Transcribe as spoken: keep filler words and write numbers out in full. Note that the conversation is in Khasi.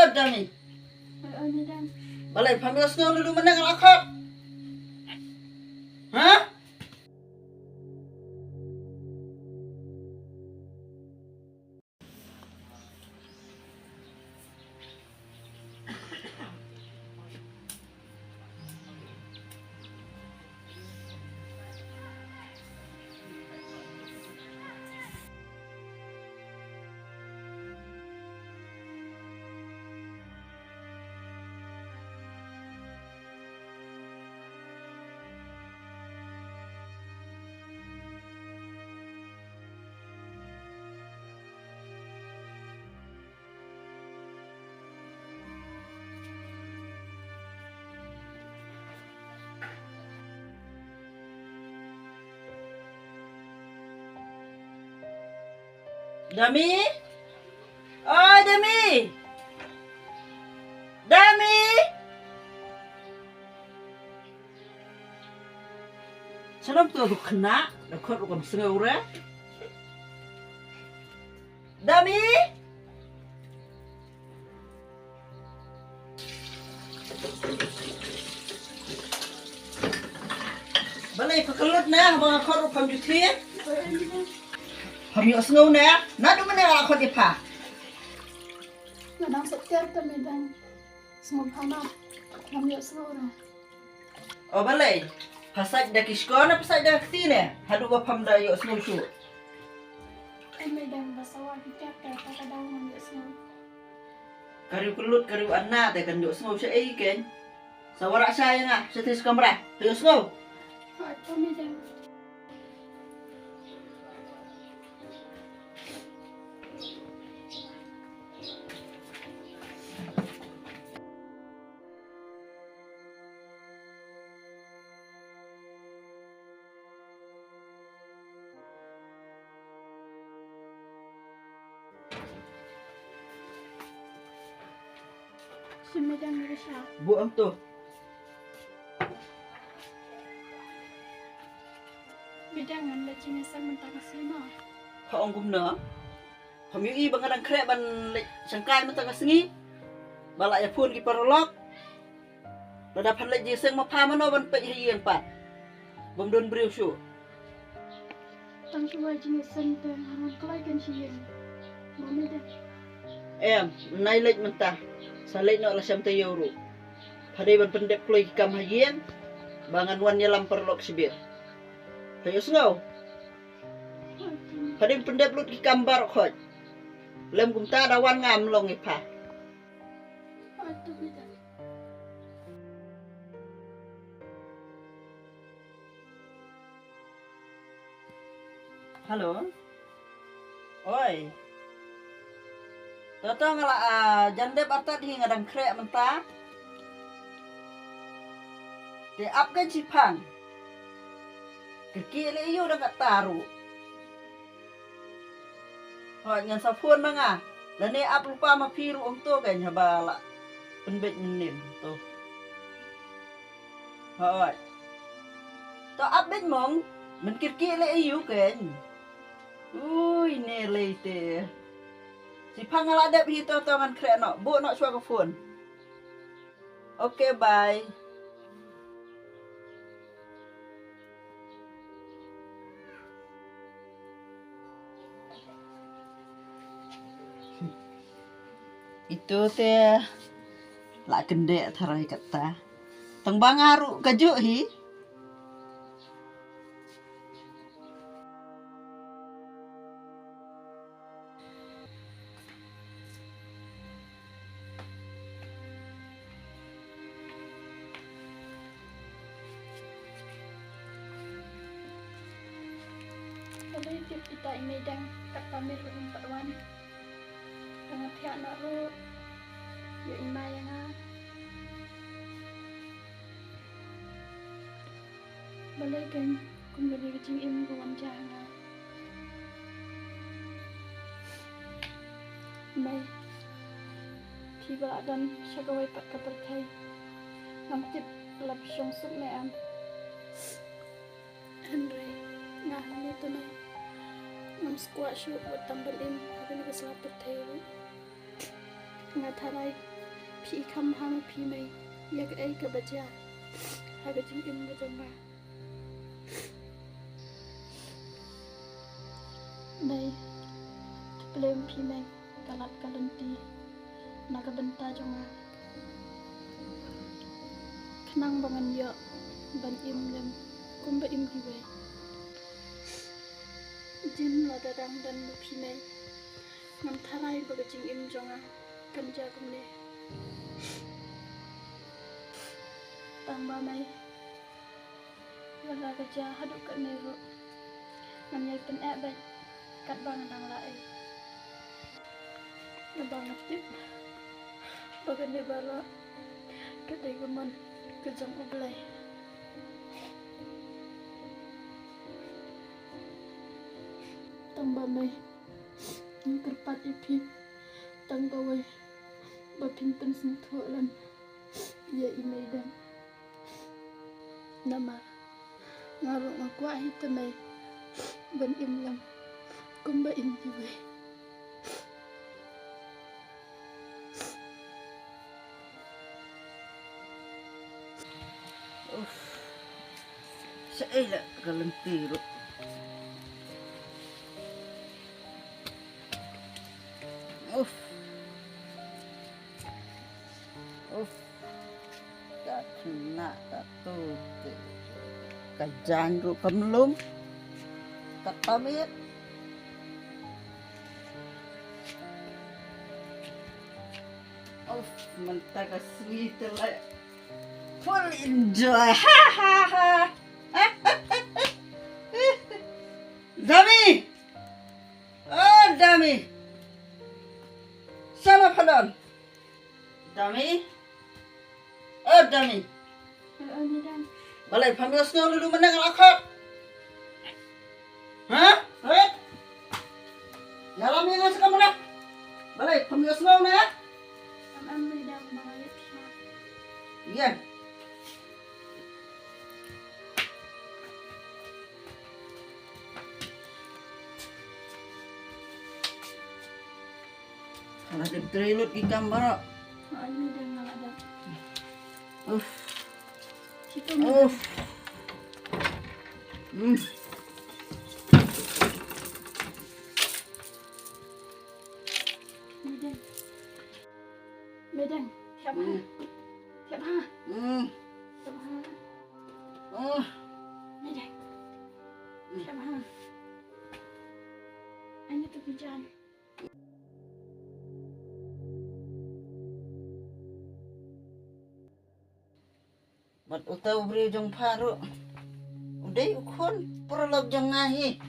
Dami. Balei pham ïohsngew naduh mynne nga la khot? Ha? Dami? Oi, Dami! Dami! Shalom tu duk kena, da khot rukom sngewre. Dami? Balei pha kyllut ne, haba nga khot ruh pham ju thied? Pham ïohsngew ne, naduh mynne nga la khot ïa pha. Nga dang sot ter te me dang. Sngewbha ma, ngam ïohsngew re. O balei, pha sait da ki shkor ne pha sait da kti ne, haduh ba pham da ïohsngew shuh? Em me dang ba sawa ki ter te, ta ka daw ngam ïohsngew. Ka riew kyllut, ka riew anna te kan ïohsngew shaei kein. Sa wanrah sha ïa nga, sha te sha kamra, pha ïohsngew? Hooid, to me dang. Shim me dang, Risha. Buh em to. Me dang, ngan leit jingïaseng mynta ka sngi mo. Pha ong kumno? Pham ïohi ba nga dang khreh ban leit shangkai mynta ka sngi? Ba la ïa phone ki paralok. Lada phan leit jingïaseng ma pha mano ban peit ha ïing pat? Bym don briew shuh. Tang shuwa jingïaseng te ngan wan kloi kan sha ïing. Mo me dang. Em, nai leit mynta. Sa leit noh la shem taïew ruh. Pha dei ban pyndep kloi ki kam ha ïing. Ba ngan wan ïalam paralok shibit. Pha ïohsngew? Pha dei ban pyndep lut ki kam baroh khoit. Lem kumta da wan ngam long ïa pha. Hello. Oi. To to nga la, ah, jan dep artat hi, nga dang khreh mynta. Te ap kein shiphang. Kyrkieh leh ïa u dang katta ruh. Hooid, ngan sa phone ma nga. Lane ap lypa ma phi ruh ong to kein haba la pynbeit mynnin to. Hooid. To ap beit mong, men kyrkieh leh ïa u kein. Ui, ne lei te. Shiphang nga la dep hi, to to ngan khreh noh. Buh noh shuwa ka phone. Okay, bye. Ito te la kyndeh tharai kata. Tang ba nga ruh kajuh hi. Balei tip ita i Meidang, kat pamit ruh ngam pat wan. Ka nga thiah noh ruh, ïoh i ma ïa nga. Balei kein kum kane ka jingim ka wan jia ha nga. Mei, phi ba la don sha kawei pat ka pyrthei, ngam tip la phi shong suk ne em. Hynrei nga hangne to Mei, ngam sngewkwah shuh wat tang ban im ha kane ka sla pyrthei ruh. Nga tharai Phi i kham bha ma phi mei ïa kaei kaba jia ha ka jingim ka jong nga. Mei, khublei phi mei, ka lad ka lynti na ka bynta jong nga. Khnang ba ngan ïoh ban im lem kumba im kiwei. Jin lada dang don ma phi mei, ngam tharai ba ka jingim jong nga kan jia kumne. Tang ba mei, lada ka jia haduh katne ruh, ngan ïai pyneh beit katba nga dang lah ei. Naba nga tip ba kane baroh ka dei ka mon ka jong U Blei. Tang ba mei, nga kyrpad ïa phi tang kawei, ba phin pynsngewthuh lem ïa i Meideng. Namar nga ruh nga kwah hi te mei ban im lem kumba im kiwei. Uff. Shaei la ka lynti ruh. Uff. Uff. Ka khynnah ka tu te. Ka jaiñ ruh kam lum. Ka tamit. Uff, mynta ka sngi te la full enjoy. Ha ha ha. Dami. Oh, Dami. Shano pha don? Dami. Oh, Dami. Balei pham ïohsngew lulu mynne nga la khot? Ha? Hei. Ïalam ïa nga sa kamra. Balei pham ïohsngew ne? Ïa. Hala dep trei lut ki kam baroh. Uff. Uff. Hmm. Meideng. Meideng, thiah bha. Hmm. Thiah bha. Hmm. Thiah bha. Oh. Meideng. Hmm. Thiah bha. Ai ngi tu bijan. Bad uta u briew jong pha ruh u dei u khun paralok jong nga hi.